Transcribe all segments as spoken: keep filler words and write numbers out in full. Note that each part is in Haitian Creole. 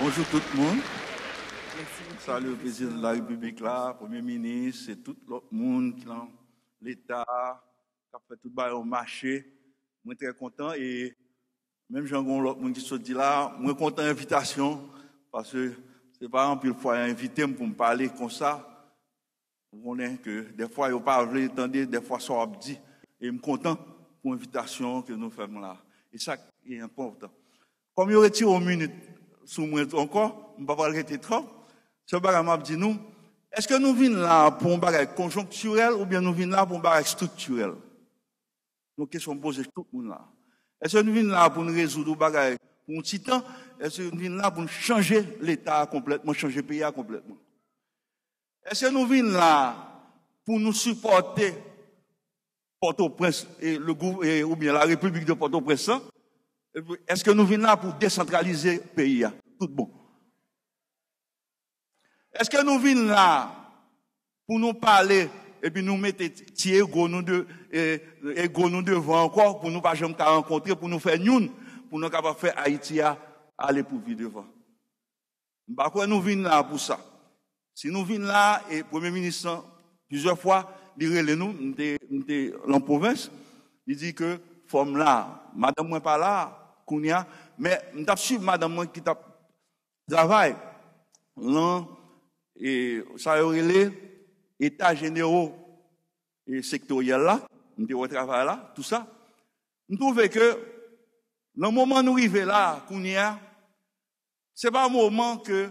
Bonjou tout moun. Mèsi. Salye prezidan de la repiblik la, premye minis, e tout lòt moun ki nan leta, k ap fè tout bagay yo mache. Mwen trè kontan e menm jan gen lòt moun ki sot di la, mwen kontan envitasyon, paske se pa anpil fwa yo envite m pou m pale konsa. Ou konnen ke dèfwa yo pa vle tande dèfwa sa w ap di. E m kontan pou envitasyon ke nou fè m la. E sa ki enpòtan. Kòm yo retire yon minit sou mwen ankò, m pa pral rete twòp. Sèl bagay m ap di nou, èske nou vin la pou yon bagay konjonktirèl oubyen nou vin la pou yon bagay estriktirèl? Yon kesyon m poze tout moun la. Èske nou vin la pou n rezoud yon bagay pou yon ti tan? Èske nou vin la pou n chanje leta a konplètman, chanje peyi a konplètman? Èske nou vin la pou nou sipòte Pòtoprens e le gou- e- oubyen la Repiblik de Pòtoprens lan? Epi, èske nou vin la pou desantralize peyi a tout bon? Èske nou vin la pou nou pale epi nou mete ti ego nou de e- ego nou devan ankò, pou nou pa janm ka rankontre, pou nou fè youn, pou nou kapab fè Ayiti a ale pou pi devan? M pa kwè nou vin la pou sa. Si nou vin la, e premye minis lan, plizyè fwa, li rele nou, m te, m te lan pwovens, li di ke fò m la, madanm mwen pa la kounye a, men m t ap swiv madanm mwen ki t ap travay lan e, sa yo rele eta jenero e sektoryèl la, m te wè travay la, tou sa. M twouve ke nan moman nou rive la kounye a, se pa moman ke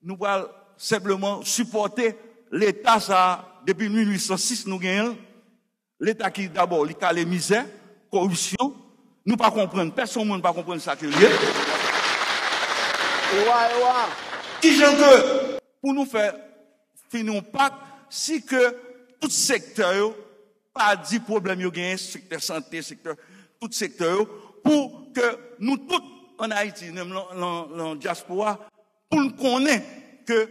nou pral senpleman sipòte leta sa a depi mil uit san sis nou genyen l. Leta ki dabò li kale mizè, koripsyon, nou pa konprann, pèsonn moun pa konprann sa ke l ye. Ewa, ewa. Kijan ke pou nou fè fini yon pak si ke tout sektè yo pa di pwoblèm yo genyen, sektè sante, sektè, tout sektè yo, pou ke nou tout ann Ayiti, menm lan, lan, lan dyaspora, pou n konnen ke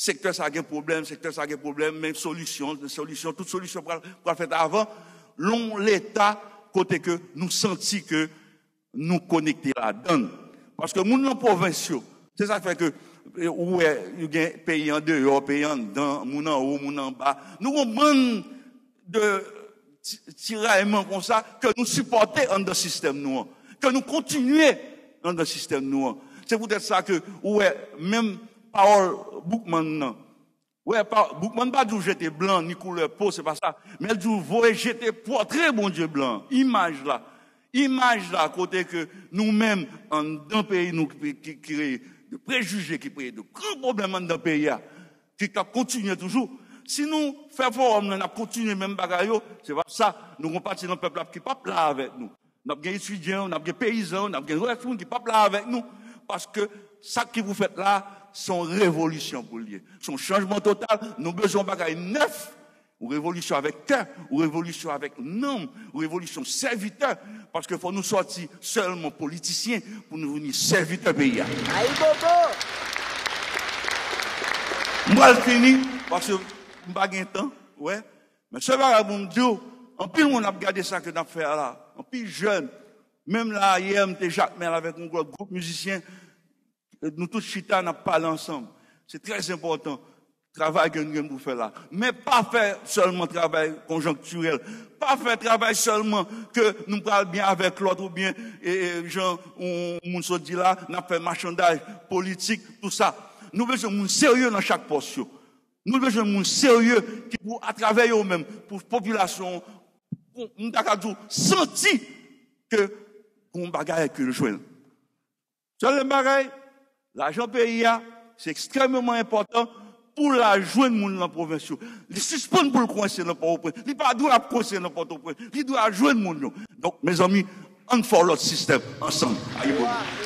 sektè sa gen pwoblèm, sektè sa gen pwoblèm, men solisyon, solisyon, tout solisyon pral, pral fèt avan, lon leta kote ke nou santi ke nou konekte ladan l. Paske moun nan pwovens yo, se sa k fè ke e, ou wè, yo gen peyi andeyò, peyi anndan, moun anwo, moun anba. Nou gon bann de ti- tirayman konsa ke nou sipòte anndan sistèm nou an, ke nou kontinye anndan sistèm nou an. Se poutèt sa ke ou wè menm pawòl Boukman nan. Wè, pa, Boukman pa di w jete blan ni koulè po, se pa sa. Men l di w voye jete pòtre Bondye blan, imaj la. Imaj la kote ke nou menm anndan peyi nou ki, ki, ki kreye de prejije, ki kreye de gran pwoblèm anndan peyi a, ki k ap kontinye toujou. Si nou fè fowòm nan, n ap kontinye menm bagay yo, se pa sa. Nou gon pati nan pèp la ki p ap la avèk nou. N ap gen etidyan yo, n ap gen peyizan yo, n ap gen rès moun ki p ap la avèk nou. Paske sa ki pou fèt la, se yon revolisyon pou l ye. Se yon chanjman total. Nou bezwen yon bagay nèf, yon revolisyon avèk kè, yon revolisyon avèk nanm, yon revolisyon sèvitè. Paske fò nou sòti sèlman politisyen pou nou vini sèvitè peyi a. Ayibobo! M pral fini, paske m pa gen tan, wè. Men sèl bagay pou m di w, anpil moun ap gade sa ke n ap fè a la. Anpil jèn. Menm la, yè, m te Jakmèl avèk yon lòt gwoup mizisyen. Nou tout chita, n ap pale ansanm. Se trè enpòtan, travay ke nou gen pou fè la. Men pa fè sèlman travay konjonktirèl. Pa fè travay sèlman ke nou pral byen avèk lòt oubyen, e, e, jan yon moun sot di la, n ap fè machandaj politik, tou sa. Nou bezwen moun serye nan chak pòs yo. Nou bezwen moun serye ki pou, atravè yo menm, pou popilasyon, pou, m ta ka di w, santi ke gon bagay ke l jwenn. Sèl bagay, lajan peyi a, se ekstrèmeman enpòtan pou l al jwenn moun nan pwovens yo. Li sispann pou l kwense nan Pòtoprens. Li pa dwe ap kwense nan Pòtoprens. Li dwe al jwenn moun yo. Donk, mezanmi, ann fè yon lòt sistèm ansanm. Ayibobo.